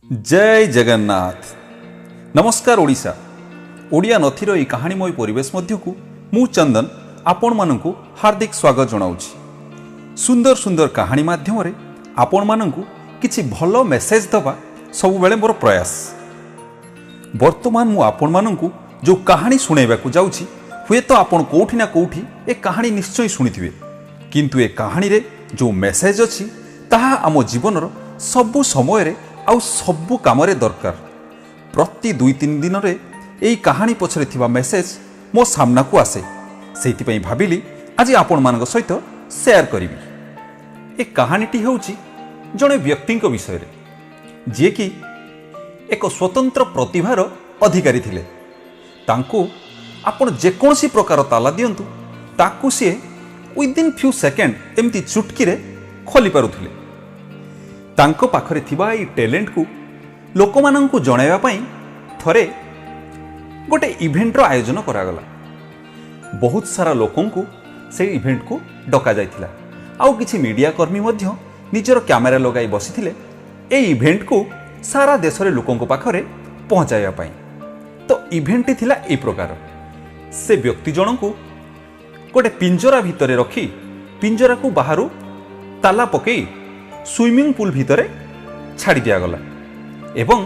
ଜୟ ଜଗନ୍ନାଥ। ନମସ୍କାର ଓଡ଼ିଶା। ଓଡ଼ିଆ ନଥିର ଏହି କାହାଣୀମୟ ପରିବେଶ ମଧ୍ୟକୁ ମୁଁ ଚନ୍ଦନ ଆପଣମାନଙ୍କୁ ହାର୍ଦ୍ଦିକ ସ୍ୱାଗତ ଜଣାଉଛି। ସୁନ୍ଦର ସୁନ୍ଦର କାହାଣୀ ମାଧ୍ୟମରେ ଆପଣମାନଙ୍କୁ କିଛି ଭଲ ମେସେଜ ଦେବା ସବୁବେଳେ ମୋର ପ୍ରୟାସ। ବର୍ତ୍ତମାନ ମୁଁ ଆପଣମାନଙ୍କୁ ଯେଉଁ କାହାଣୀ ଶୁଣାଇବାକୁ ଯାଉଛି, ହୁଏତ ଆପଣ କେଉଁଠି ନା କେଉଁଠି ଏ କାହାଣୀ ନିଶ୍ଚୟ ଶୁଣିଥିବେ, କିନ୍ତୁ ଏ କାହାଣୀରେ ଯେଉଁ ମେସେଜ ଅଛି, ତାହା ଆମ ଜୀବନର ସବୁ ସମୟରେ ଆଉ ସବୁ କାମରେ ଦରକାର। ପ୍ରତି 2-3 ଦିନରେ ଏଇ କାହାଣୀ ପଛରେ ଥିବା ମେସେଜ ମୋ ସାମ୍ନାକୁ ଆସେ। ସେଇଥିପାଇଁ ଭାବିଲି ଆଜି ଆପଣମାନଙ୍କ ସହିତ ସେୟାର କରିବି। ଏ କାହାଣୀଟି ହେଉଛି ଜଣେ ବ୍ୟକ୍ତିଙ୍କ ବିଷୟରେ, ଯିଏକି ଏକ ସ୍ୱତନ୍ତ୍ର ପ୍ରତିଭାର ଅଧିକାରୀ ଥିଲେ। ତାଙ୍କୁ ଆପଣ ଯେକୌଣସି ପ୍ରକାର ତାଲା ଦିଅନ୍ତୁ, ତାକୁ ସିଏ ୱିଦିନ୍ ଫ୍ୟୁ ସେକେଣ୍ଡ ଏମିତି ଚୁଟକିରେ ଖୋଲି ପାରୁଥିଲେ। ତାଙ୍କ ପାଖରେ ଥିବା ଏଇ ଟ୍ୟାଲେଣ୍ଟକୁ ଲୋକମାନଙ୍କୁ ଜଣାଇବା ପାଇଁ ଥରେ ଗୋଟେ ଇଭେଣ୍ଟର ଆୟୋଜନ କରାଗଲା। ବହୁତ ସାରା ଲୋକଙ୍କୁ ସେଇ ଇଭେଣ୍ଟକୁ ଡକାଯାଇଥିଲା ଆଉ କିଛି ମିଡ଼ିଆ କର୍ମୀ ମଧ୍ୟ ନିଜର କ୍ୟାମେରା ଲଗାଇ ବସିଥିଲେ ଏଇ ଇଭେଣ୍ଟକୁ ସାରା ଦେଶରେ ଲୋକଙ୍କ ପାଖରେ ପହଞ୍ଚାଇବା ପାଇଁ। ତ ଇଭେଣ୍ଟଟି ଥିଲା ଏଇ ପ୍ରକାର। ସେ ବ୍ୟକ୍ତି ଜଣଙ୍କୁ ଗୋଟେ ପିଞ୍ଜରା ଭିତରେ ରଖି, ପିଞ୍ଜରାକୁ ବାହାରୁ ତାଲା ପକେଇ ସୁଇମିଂ ପୁଲ୍ ଭିତରେ ଛାଡ଼ି ଦିଆଗଲା ଏବଂ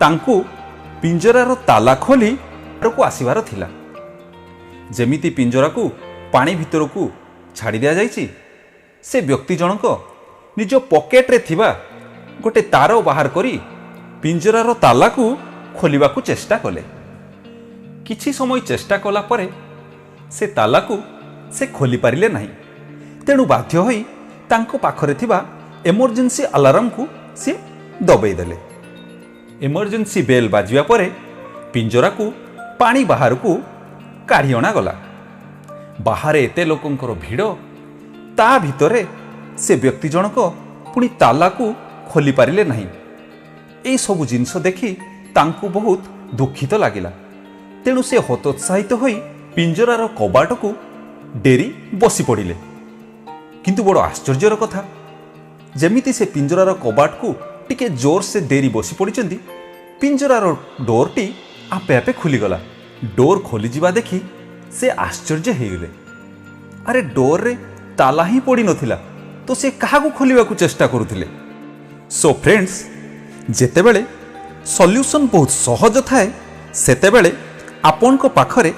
ତାଙ୍କୁ ପିଞ୍ଜରାର ତାଲା ଖୋଲି ବାହାରକୁ ଆସିବାର ଥିଲା। ଯେମିତି ପିଞ୍ଜରାକୁ ପାଣି ଭିତରକୁ ଛାଡ଼ି ଦିଆଯାଇଛି, ସେ ବ୍ୟକ୍ତି ଜଣକ ନିଜ ପକେଟରେ ଥିବା ଗୋଟେ ତାର ବାହାର କରି ପିଞ୍ଜରାର ତାଲାକୁ ଖୋଲିବାକୁ ଚେଷ୍ଟା କଲେ। କିଛି ସମୟ ଚେଷ୍ଟା କଲା ପରେ ସେ ତାଲାକୁ ସେ ଖୋଲି ପାରିଲେ ନାହିଁ। ତେଣୁ ବାଧ୍ୟ ହୋଇ ତାଙ୍କ ପାଖରେ ଥିବା ଏମର୍ଜେନ୍ସି ଆଲାରାମକୁ ସିଏ ଦବେଇ ଦେଲେ। ଏମର୍ଜେନ୍ସି ବେଲ୍ ବାଜିବା ପରେ ପିଞ୍ଜରାକୁ ପାଣି ବାହାରକୁ କାଢ଼ି ଅଣାଗଲା। ବାହାରେ ଏତେ ଲୋକଙ୍କର ଭିଡ଼, ତା ଭିତରେ ସେ ବ୍ୟକ୍ତି ଜଣକ ପୁଣି ତାଲାକୁ ଖୋଲି ପାରିଲେ ନାହିଁ। ଏଇସବୁ ଜିନିଷ ଦେଖି ତାଙ୍କୁ ବହୁତ ଦୁଃଖିତ ଲାଗିଲା। ତେଣୁ ସେ ହତୋତ୍ସାହିତ ହୋଇ ପିଞ୍ଜରାର କବାଟକୁ ଡେରି ବସି ପଡ଼ିଲେ। କିନ୍ତୁ ବଡ଼ ଆଶ୍ଚର୍ଯ୍ୟର କଥା, ଯେମିତି ସେ ପିଞ୍ଜରାର କବାଟକୁ ଟିକେ ଜୋର ସେ ଡେରି ବସି ପଡ଼ିଛନ୍ତି, ପିଞ୍ଜରାର ଡୋରଟି ଆପେ ଆପେ ଖୋଲିଗଲା। ଡୋର ଖୋଲିଯିବା ଦେଖି ସେ ଆଶ୍ଚର୍ଯ୍ୟ ହେଇଗଲେ। ଆରେ, ଡୋରରେ ତାଲା ହିଁ ପଡ଼ିନଥିଲା, ତ ସେ କାହାକୁ ଖୋଲିବାକୁ ଚେଷ୍ଟା କରୁଥିଲେ? ସୋ ଫ୍ରେଣ୍ଡସ୍, ଯେତେବେଳେ ସଲ୍ୟୁସନ୍ ବହୁତ ସହଜ ଥାଏ, ସେତେବେଳେ ଆପଣଙ୍କ ପାଖରେ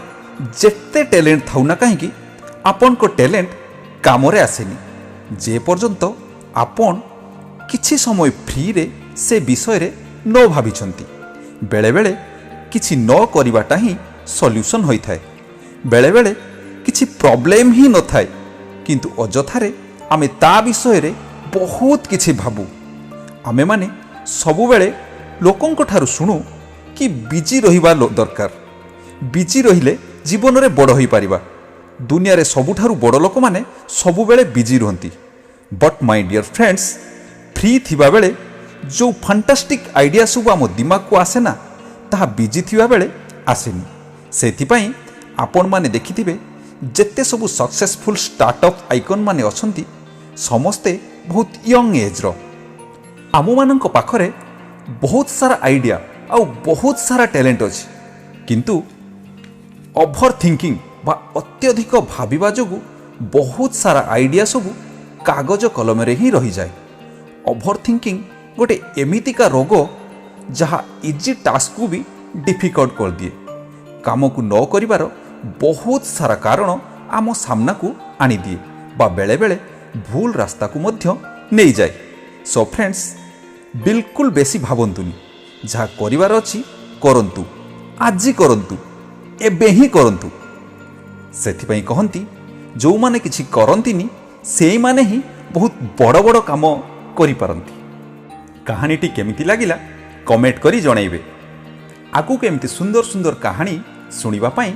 ଯେତେ ଟ୍ୟାଲେଣ୍ଟ ଥାଉ ନା କାହିଁକି, ଆପଣଙ୍କ ଟ୍ୟାଲେଣ୍ଟ କାମରେ ଆସେନି, ଯେ ପର୍ଯ୍ୟନ୍ତ ଆପଣ କିଛି ସମୟ ଫ୍ରିରେ ସେ ବିଷୟରେ ନ ଭାବିଛନ୍ତି। ବେଳେବେଳେ କିଛି ନ କରିବାଟା ହିଁ ସଲ୍ୟୁସନ୍ ହୋଇଥାଏ। ବେଳେବେଳେ କିଛି ପ୍ରୋବ୍ଲେମ୍ ହିଁ ନଥାଏ, କିନ୍ତୁ ଅଯଥାରେ ଆମେ ତା ବିଷୟରେ ବହୁତ କିଛି ଭାବୁ। ଆମେମାନେ ସବୁବେଳେ ଲୋକଙ୍କ ଠାରୁ ଶୁଣୁ କି ବିଜି ରହିବା ଦରକାର, ବିଜି ରହିଲେ ଜୀବନରେ ବଡ଼ ହୋଇପାରିବା, ଦୁନିଆରେ ସବୁଠାରୁ ବଡ଼ ଲୋକମାନେ ସବୁବେଳେ ବିଜି ରୁହନ୍ତି। But my dear friends, free ଥିବାବେଳେ ଯେଉଁ ଫାଣ୍ଟାଷ୍ଟିକ୍ ଆଇଡ଼ିଆ ସବୁ ଆମ ଦିମାଗକୁ ଆସେ ନା, ତାହା ବିଜି ଥିବାବେଳେ ଆସେନି। ସେଥିପାଇଁ ଆପଣମାନେ ଦେଖିଥିବେ, ଯେତେ ସବୁ ସକ୍ସେସଫୁଲ୍ ଷ୍ଟାର୍ଟଅପ୍ ଆଇକନ୍ ମାନେ ଅଛନ୍ତି, ସମସ୍ତେ ବହୁତ ୟଙ୍ଗ ଏଜ୍ର। ଆମମାନଙ୍କ ପାଖରେ ବହୁତ ସାରା ଆଇଡ଼ିଆ ଆଉ ବହୁତ ସାରା ଟ୍ୟାଲେଣ୍ଟ ଅଛି, କିନ୍ତୁ ଓଭର ଥିଙ୍କିଂ ବା ଅତ୍ୟଧିକ ଭାବିବା ଯୋଗୁଁ ବହୁତ ସାରା ଆଇଡ଼ିଆ ସବୁ କାଗଜ କଲମରେ ହିଁ ରହିଯାଏ। ଓଭର ଥିଙ୍କିଂ ଗୋଟେ ଏମିତିକା ରୋଗ, ଯାହା ଇଜି ଟାସ୍କକୁ ବି ଡିଫିକଲ୍ଟ କରିଦିଏ। କାମକୁ ନ କରିବାର ବହୁତ ସାରା କାରଣ ଆମ ସାମ୍ନାକୁ ଆଣିଦିଏ ବା ବେଳେବେଳେ ଭୁଲ ରାସ୍ତାକୁ ମଧ୍ୟ ନେଇଯାଏ। ସୋ ଫ୍ରେଣ୍ଡସ୍, ବିଲକୁଲ ବେଶୀ ଭାବନ୍ତୁନି। ଯାହା କରିବାର ଅଛି କରନ୍ତୁ, ଆଜି କରନ୍ତୁ, ଏବେ ହିଁ କରନ୍ତୁ। ସେଥିପାଇଁ କହନ୍ତି, ଯେଉଁମାନେ କିଛି କରନ୍ତିନି, ସେଇମାନେ ହିଁ ବହୁତ ବଡ଼ ବଡ଼ କାମ କରିପାରନ୍ତି। କାହାଣୀଟି କେମିତି ଲାଗିଲା, କମେଣ୍ଟ କରି ଜଣାଇବେ। ଆଗକୁ ଏମିତି ସୁନ୍ଦର ସୁନ୍ଦର କାହାଣୀ ଶୁଣିବା ପାଇଁ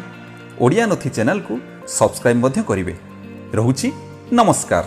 ଓଡ଼ିଆ ନଥି ଚ୍ୟାନେଲକୁ ସବସ୍କ୍ରାଇବ୍ ମଧ୍ୟ କରିବେ। ରହୁଛି, ନମସ୍କାର।